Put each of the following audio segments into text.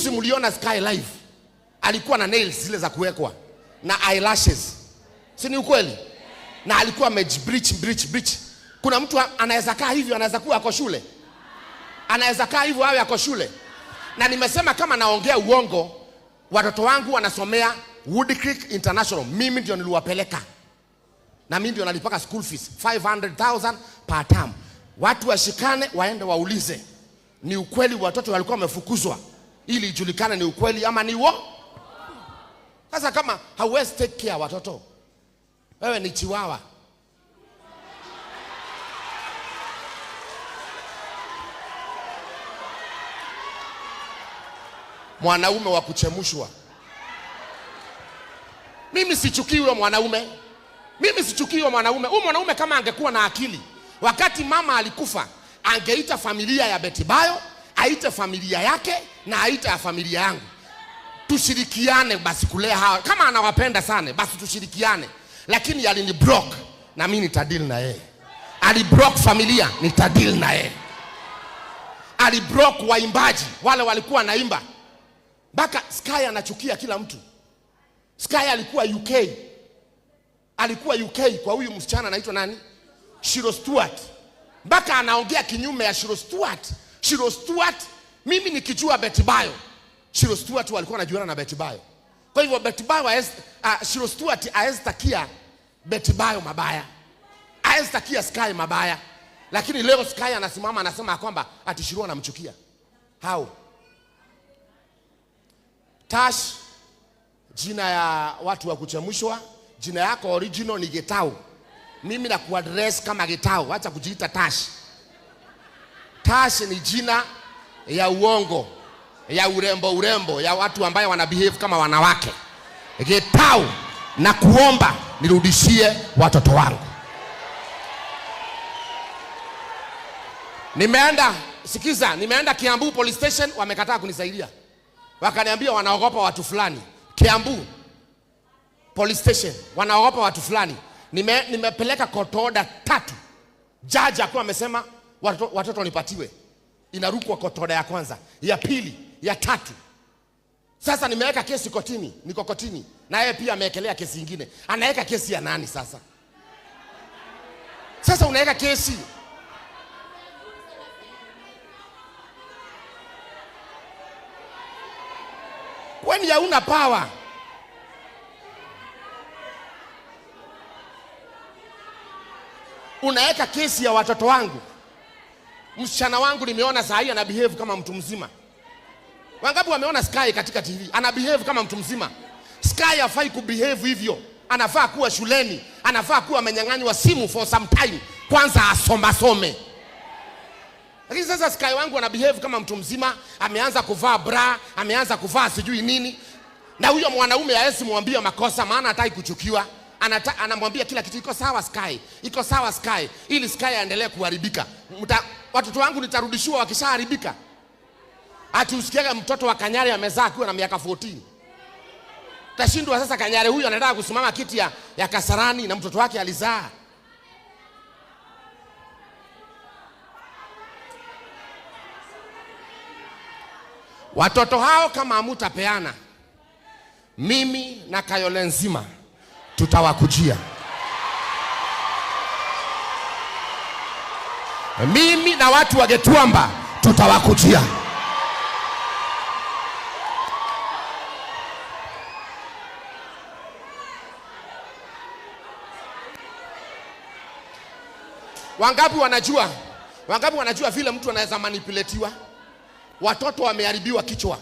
Juzi mliona Sky Live alikuwa na nails zile za kuwekwa na eyelashes, si ni ukweli? Na alikuwa amejibreach breach breach. Kuna mtu anaweza kaa hivyo, anaweza kuwa ako shule, anaweza kaa hivyo awe ako shule. Na nimesema kama naongea uongo, watoto wangu wanasomea Wood Creek International, mimi ndio niliwapeleka na mimi ndio nalipaka school fees 500,000 per term. Watu washikane waende waulize ni ukweli watoto walikuwa wamefukuzwa, ili ijulikane ni ukweli ama ni uo. Sasa kama hauwezi take care watoto, wewe ni chiwawa. Mwanaume wa kuchemushwa. Mimi sichukii huyo mwanaume, mimi sichukii huyo mwanaume. Huyu mwanaume kama angekuwa na akili, wakati mama alikufa, angeita familia ya Betibayo, aite familia yake na aite ya familia yangu, tushirikiane basi kulea hawa. Kama anawapenda sana, basi tushirikiane. Lakini alini block na mimi nitadeal na yeye. Aliblock familia, nitadeal na yeye. Aliblock waimbaji wale walikuwa naimba, mpaka Sky anachukia kila mtu. Sky alikuwa UK, alikuwa UK kwa huyu msichana anaitwa nani, Shiro Stewart, mpaka anaongea kinyume ya Shiro Stewart. Shiro Stewart, mimi nikijua Betibayo, Shiro Stewart walikuwa wanajuana na Betibayo. Kwa hivyo Betibayo Shiro Stewart haezitakia Betibayo mabaya, haezitakia Sky mabaya, lakini leo Sky anasimama anasema kwamba ati Shiro anamchukia. How? Tash, jina ya watu wa kuchemshwa, jina yako original ni Getau. Mimi na kuaddress kama Getau, acha kujiita Tash. Tash ni jina ya uongo, ya urembo urembo, ya watu ambayo wana behave kama wanawake. Getau, na kuomba nirudishie watoto wangu. Nimeenda, sikiza, nimeenda Kiambu police station, wamekataa kunisaidia. Wakaniambia wanaogopa watu fulani. Kiambu police station wanaogopa watu fulani. Nimepeleka court order 3. Jaji akiwa amesema watoto nipatiwe. Inarukwa court order ya kwanza, ya pili, ya tatu. Sasa nimeweka kesi kotini, niko kotini. Na yeye pia amewekelea kesi nyingine. Anaweka kesi ya nani sasa? Sasa unaweka kesi. Kwani hauna power? Unaweka kesi ya watoto wangu. Msichana wangu nimeona saa hii ana behave kama mtu mzima. Wangapi wameona Sky katika TV? Ana behave kama mtu mzima. Sky hafai kubehave hivyo. Anafaa kuwa shuleni, anafaa kuwa amenyang'anywa simu for some time, kwanza asomasome. Lakini sasa Sky wangu ana behave kama mtu mzima, ameanza kuvaa bra, ameanza kuvaa sijui nini. Na huyo mwanaume hawezi mwambia makosa maana hataki kuchukiwa. Anamwambia kila kitu iko sawa Sky, iko sawa Sky, ili Sky aendelee kuharibika. Watoto wangu nitarudishiwa wakishaharibika. Ati usikiaga mtoto wa Kanyari amezaa akiwa na miaka 14. Tashindwa sasa. Kanyari huyu anataka kusimama kiti ya Kasarani na mtoto wake alizaa. Watoto hao kama hamutapeana, mimi na Kayole nzima tutawakujia. Mimi na watu wa Getuamba tutawakujia. Wangapi wanajua? Wangapi wanajua vile mtu anaweza manipulatiwa? Watoto wameharibiwa kichwa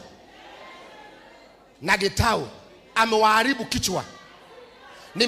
na Getau amewaharibu kichwa. Ni